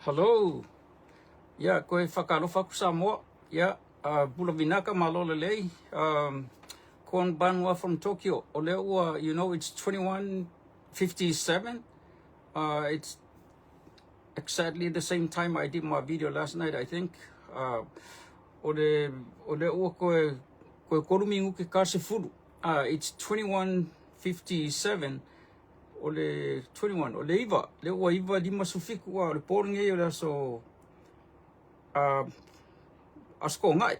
Hello. Ia, koe whakaalofa aku Samoa. Ia, uh, Bula Vinaka, malo lelei. Um, Konbanwa from Tokyo. O lea ua, you know, it's 21:57. Uh, it's exactly the same time I did my video last night, I think. Uh, o le, o lea ua koe, koe kolu minute ka sefulu. Uh, it's 21:57 o le 21, o le iva, lea ua iva lima sufiku a o le po lenei o le aso uh, aso Kogai.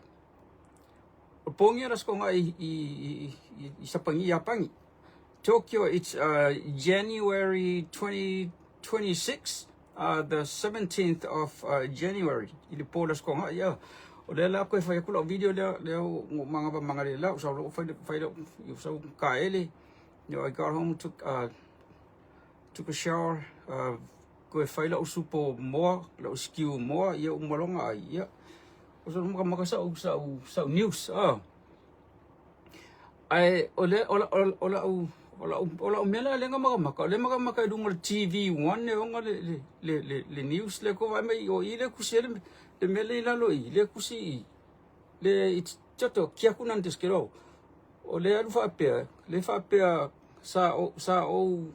O le po lenei o le aso Kogai i, i, i, i Sapani, Iapani. Tokyo, it's uh, January 2026, uh, the 17th of uh, January, i le po o le aso Kogai, ia. O lea la koe fai aku lau video lea, lea o manga pa manga le lau, sau lou fai, fai lau, sau kaele, You know, I got home, took, uh, took a shower, uh, koe fai lau supo moa, lau stew moa, ia umalonga ai, ia. O sa maka maka sa sa sa news, ah. Ai, o le, o la, o la, o la, o la mea la lenga maka maka, o le maka maka i lunga le TV1 le onga le, le, le, le, le news le ko vai mai o i le kusi le, le mea le i lalo i, le kusi i, le, i chato, kia kunan desu kedo, O le alu faapea, le faapea sa ou, sa ou,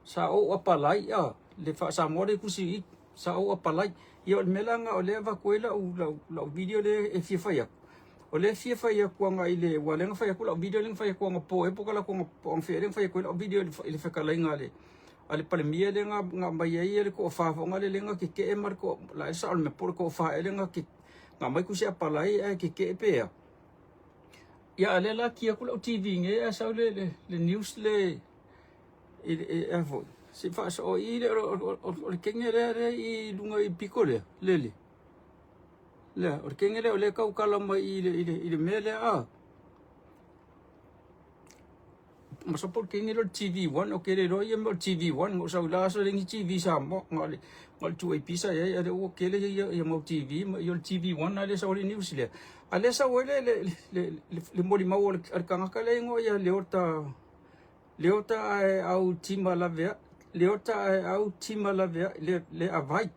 sa ou apalai a, le faa-Samoa le tusi i, sa ou apalai. Ia o le mea la lena o lea e avatu ai lau, lau, lau video lea e fia fai atu. O lea e fia fai atu agai i le, aua o lea na fai atu lau video lea na fai atu anapo ea po o talaatu anapo anafea lea na fai atu ai lau video i le fetalaiga a le, a le Palemia lea na, na aumai ai le toafa foi lea lea na tetee ma le toa, la e sao le mea po o le toafa ea lea na, na aumai tusi apalai ae tetee pe a. Ia a lea la ki aku lau TV nge a sau le le le news le i i a foi se faasoo i le o le kenge lea lea i lunga i piko lea le le lea o le kenge lea o lea e tautala mai i le i le i le mea lea a Masalo po o le kenge lea o le TV1 o ke le iloa ia mea o le TV1 na ou sau i la aso e leai ni TV i Samoa na o le na o le 2AP sa i ai a o lea ua tele ia ia mau TV ma ia o le TV1 lena lea e sau ai le news lea. A lea e sau ai le le le le molimau a le tagata lea e igoa ia Leota Leota Aeau Timalavea Leota Aeau Timalavea le Leavai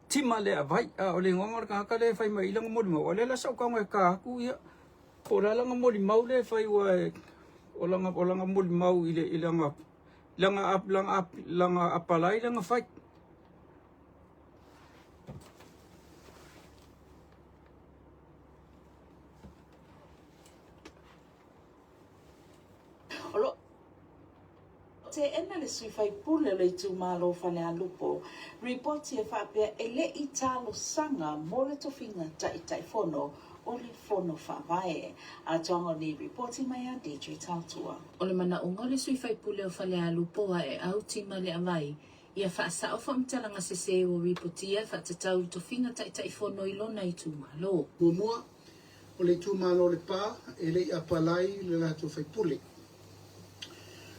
Tima Leavai a o le igoaga o le tagata lea e fai mai i lana molimau a o lea la sa ou tago e ta atu ia Po o le a lana molimau lea e fai aua o lana, o lana molimau i le, i lana, lana, lana, lana apalai lana fai. O lo o teena le sui faipule o le itumalo o Falealupo ripoti e faapea e le i talosaga mo le tofiga Taitaifono o le Fono Faavae. Atoaga o nei ripoti mai a DJ Tautua. O le manaoga o le sui faipule o Falealupo Aeau Tima Leavai ia faasao faamatalaga sese ua ripotia e faatatau i le tofiga Taitaifono i lona itumalo. Muamua, o le itumalo o Lepa e le i apalai le latou faipule.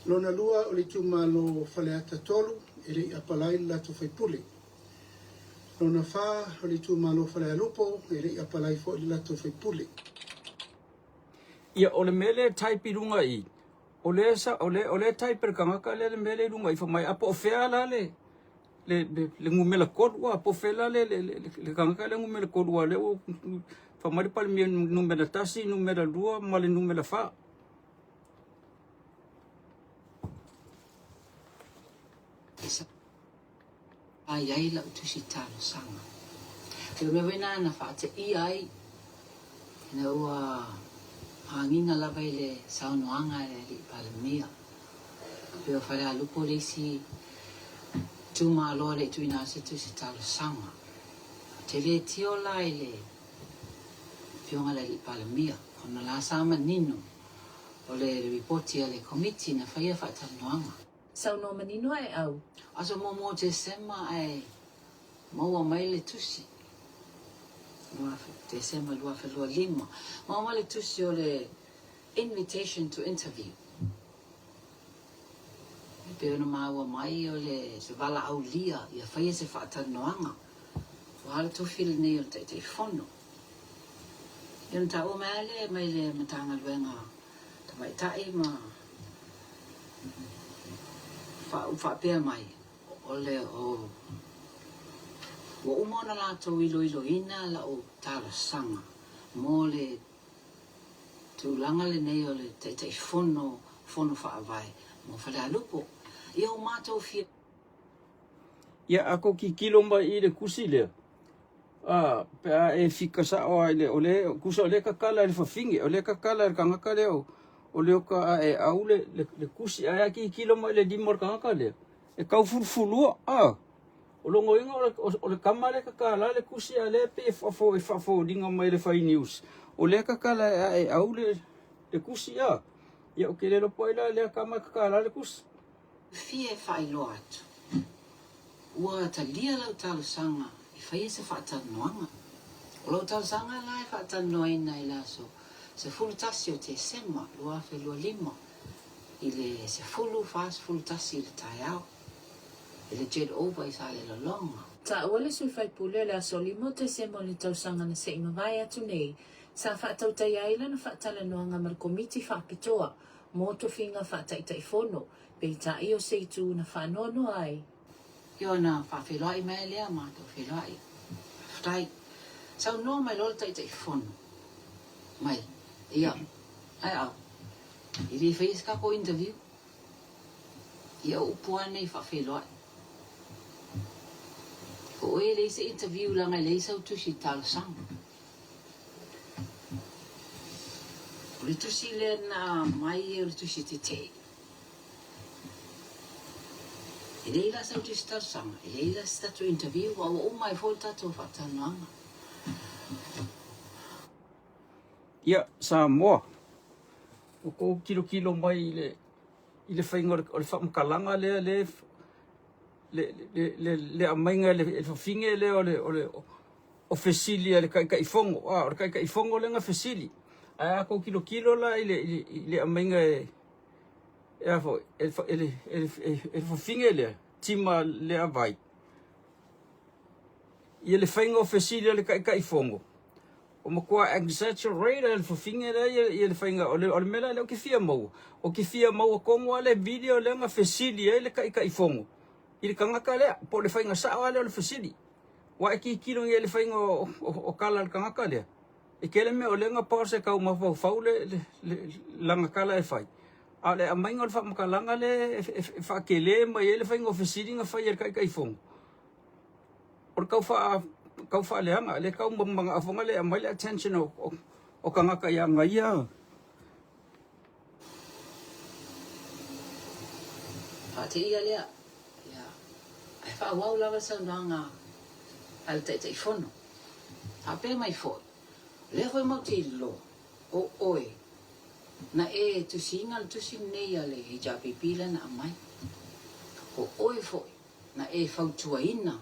Lona lua, o le itumalo o Faleata 3 e le i apalai le latou faipule. Lona fa, o le itumalo o Falealupo e le i apalai foi le latou faipule. Ia, o le mea lea e type i luga i i, o lea sa, o lea, o lea e type e le tagata lea le mea lea i luga i i, fai mai, a po o fea la le, le, le, le numera tolu a, po o fea la le, le, le, le tagata lea numera tolu a, lea ua fai mai le Palemia numera tasi, numera lua ma le numera fa. Sa i ai lau tusi talosaga. O le mea foi lena na faateia ai ina ua agiga lava i le saunoaga a le Alii Palemia. Pei o Falealupo le isi itumalo e le i tuuina atu se tusi talosaga. Ou te le tio la i le Afioga i le Alii Palemia ona la sa manino o le lipoti a le Komiti na faia faatalanoaga. Saunoa manino Aeau. Aso muamua o Tesema ae maua mai le tusi, Tesema 2025, maua mai le tusi o le invitation to interview. E pei ona maua mai o le se valaaulia ia faia se faatalanoaga aua le tofi lenei o le Taitaifono. Ia ona taua mai lava lea mai le Matagaluega Tamaitai ma faapea mai. O le o ua uma ona latou iloiloina lau talosaga mo le tulaga lenei o le Taitaifono Fono Faavae mo Falealupo. Ia ua matou fia. Ia a kou kikilo mai i le kusi lea, a, pe a e fika sao a i le, o le, kusa o le kakala i le fafine, o le kakala i le kangaka lea o, o le oka a e au le, le, le kusi, ae a kikilo mai i le lima o le kangaka lea, e kau fulufulua, a, o lona uiga o le, o le kama lea e kakala le kusi a lea e pei e faafo, e faafoliga mai i le fai news, o lea kakala e a e au le, le kusi, a, ia ou te le iloa po o ai la lea kama e kakala le kusi. Fia e faailoa atu, ua talia lau talosaga e faia se faatalanoaga. O lau talosaga la e faatalanoaina i le aso 11 o Tesema 2025 i le 10:41 i le taeao i le Jet Over i Salelologa. Taua le sui faipule o le aso 5 o Tesema o le tausaga na se i mavae atu nei, sa faatautaia ai lana faatalanoaga ma le Komiti Faapitoa mo tofiga faataitaifono, peitai o se itu na faanoanoa ai. Ia ona faafeiloai mai lea matou feiloai. Faafetai. Saunoa mai loa le Taitaifono mai, ia, ae au, e le faia se tatou interview. Ia o upu lava nei faafeiloai. O oe e leai se interview leaga e leai sau tusi talosaga. O le tusi lea na aumai o le tusi tetee. E leai la sau tusi talosaga, e leai la se tatou interview, a ua uma ai foi le tatou faatalanoaga. Ia, Samoa, ua tou tilotilo mai i le, i le faiga o le faamatalaga lea, le, le, le, le, le aumaiga e le fafine lea o le, o le, o fesili a le Taitaifono, a o le Taitaifono lea na fesili. Ae a tou tilotilo la i le, i le aumaiga e, e a foi, e, e, e, e, e le fafine lea, Tima Leavai, ia le faiga o fesili a le Taitaifono, o matua exaggerate e le fafine lea ia, ia le faiga, o le, o le mea la lea ou te fia maua, ou te fia maua tonu lava le video lea na fesili ai le Taitaifono i le tagata lea, po o le faiga sao lava lea o le fesili. Ua e tilotilo nei i le faiga o tala a le tagata lea, e tele mea o lea na pause e tau mafaufau lana tala e fai, a o le aumaiga o le faamatalaga lea e faatele mai ai le faiga o fesili na fai e le Taitaifono, o le tau faaleaga, lea e tau manao foi lea e aumai le attention o tagata ia ia. Faateia lea, ia, ae faaauau lava le saunoaga a le Taitaifono. Faapea mai foi, O lea foi matou te iloa, o oe, na e tusiina le tusi lenei a le HRPP lea na aumai. O oe foi, na e fautuaina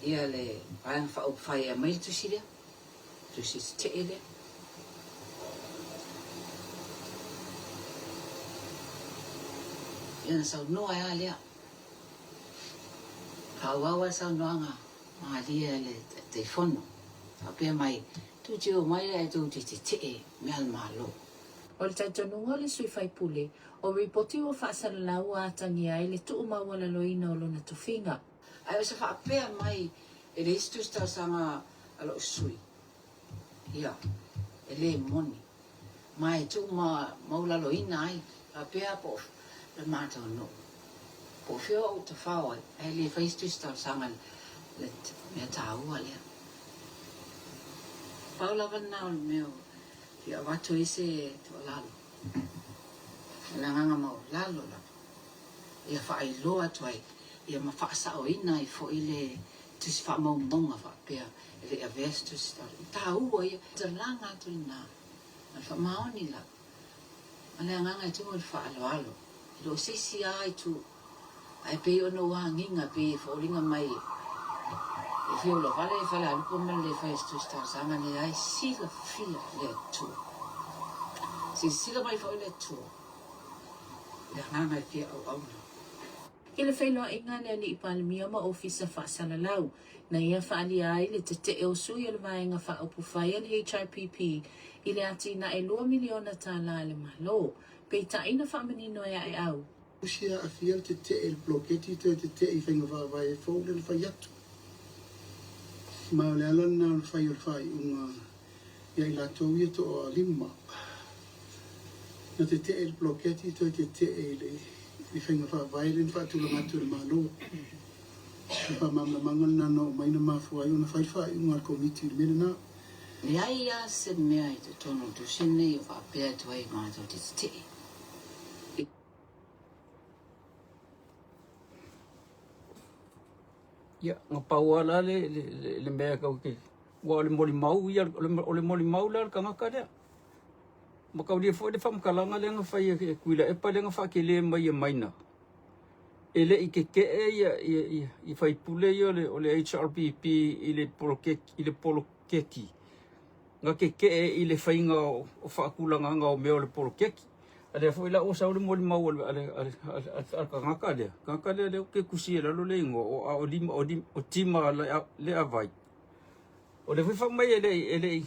ia le Vaega Faaupufai e aumai le tusi lea, tusi tetee lea. Ia na saunoa ai lava lea. Faaauau lava le saunoaga malie a le Taitaifono, faapea mai, Tou te omai ae tou te tetee mea a le Malo. O le talitonuga o le sui faipule, o ripoti ua faasalalau ua atagia ai le tuumaualaloina o lona tofiga. Ae o se faapea mai e leai se tusi talosaga a lou sui, ia, e le moni. Ma e tuumaualaloina ai faapea po o le matou nuu, po o fea ou tafao ai, ae le fai se tusi talosaga i le mea taua lea. Pau lava lena o le mea o fia avatu ai se tuualalo, o le agaga maualalo lava, ia faailoa atu ai, ia ma faasaoina ai foi le tusi faamaumauga faapea e le i avea se tusi talosaga. E taua ia. Talaga atu lena, ma le faamaoni lava, ma le agaga e tumu i le faaaloalo, e le o se isi lava itu Ae pei ona ua agiga pei e foliga mai e fia ola vale e Falealupo ma le le fai o se tusi talosaga leai silafia le Atua. Silasila mai foi le Atua i le agaga e fia auauna. I le feiloaiga a le Alii Palemia ma Ofisa Faasalalau, na ia faaalia ai le tetee o sui o le Vaega Faaupufai a le HRPP i le atinae $2 miliona a le Malo, peitai na faamanino e Aeau. Tusi e aafia le tetee i le poloketi toe tetee i faiga faavae fou lea na fai atu. Ma o le ala lena o le fai o le faaiuga ia i latou ia toalima na tetee i le poloketi toe tetee i le faiga faavae lea na faatulaga atu e le Malo. O le faamalamalamaga lena na oo mai na mafua ai ona fai le faaiuga a le Komiti i le mea lena. Leai lava se mea i totonu o le tusi lenei o faapea atu ai matou te tetee. Ia, na pau lava la le, le, le, le mea kau ke, ua o le molimau ia, o le, o le molimau la le tagata lea. Ma kaulia foi le faamatalaga lea na fai e Tuilaepa lea na faatele mai e Maina. E le i tetee ia, ia, ia, ia faipule ia o le, o le HRPP i le poloketi, i le poloketi. Na tetee i le faiga o, o faatulagaga o mea o le poloketi. A lea foi la ua sau le molimau a le, a le, a le, a le, a le tagata lea, tagata lea lea ou te tusi ai i lalo le igoa, o, a o lima, o, lima, o Tima Leavai. O lea foi fai mai e le i, e le i,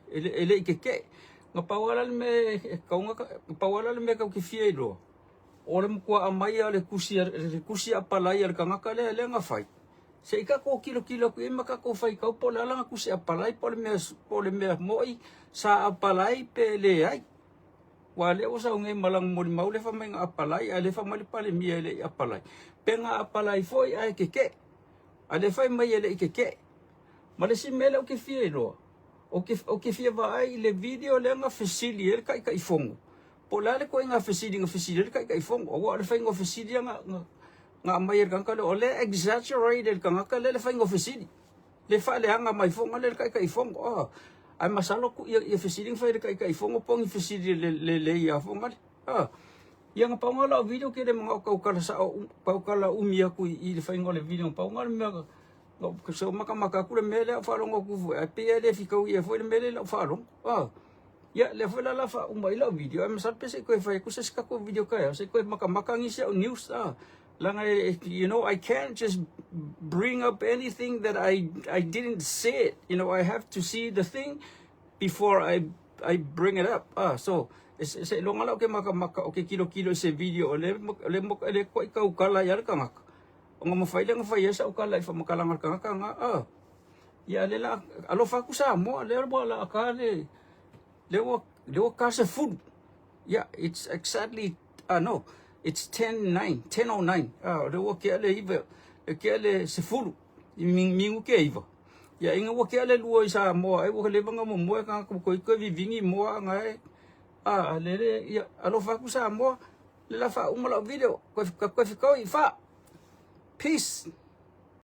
e le, e le i tetee. Na pau lava la le mea e tatau ona, na pau lava la le mea tatou te fia iloa, o le matua aumai lava o le tusi, le tusi apalai a le tagata lea lea na fai, se i tatou tilotilo atu i ai ma tatou faitau po o le a lana tusi apalai, po o le mea, po o le mea moi sa apalai pe leai. Aua lea ua sau nei ma lana molimau lea fai mai na apalai ae lea fai mai le Palemia e le i apalai. Pe na apalai foi ae tetee. A lea fai mai e le i tetee. Ma le isi mea lea ou te fia iloa, ou te, ou te fia vaai i le video lea na fesili ai le Taitaifono. Po o le a le ituaiga fesili na fesili ai le Taitaifono. Aua o le faiga o fesili ia na, na, na aumai e le tagata lea, o lea e exaggerate e le tagata lea le faiga o fesili. Le faaleaga mai foga lea le Taitaifono ah. Ae masalo ku ia, ia fesili na fai e le Taitaifono po o ni fesili le, lelei a foga le ah. Ia na pau na o lau video ke le manao tautala sao tautala umi atu i, i le faiga o le video na pau na o le mea na, se o makamaka atu le mea lea o faalogo atu foi ae pei e le fitau ia foi le mea lea i lau faalogo ah. Ia lea foi la la faauma ai lau video ae masalo pe se i toe fai atu se isi tatou video taeao se i toe makamaka nisi au news ah. Leaga e, you know, I can't just bring up anything that I I didn't see it. You know, I have to see the thing before I I bring it up. Ah, so se iloga la o ke makamaka o ke kilokilo i se video o le le le koʻi kaukala ia le kanaka. O nga mawhai le nga whai esa o kala i whamakalanga le kanaka nga ah. Ia le la alofa aku Samoa le ua la ka le le ua le ua ka se fulu. Yeah, it's exactly no, it's 10:09, 10:09. Ah, o lea ua kea le iva, e kea le sefulu i minute e iva. Ia inga ua kea le lua i Samoa ai ua leva nga momoe ka ko koi koe vivingi moa nga e. Ah, le le ia alofa aku Samoa. Le la fa uma lau video. Koe koe koe i fa. Peace.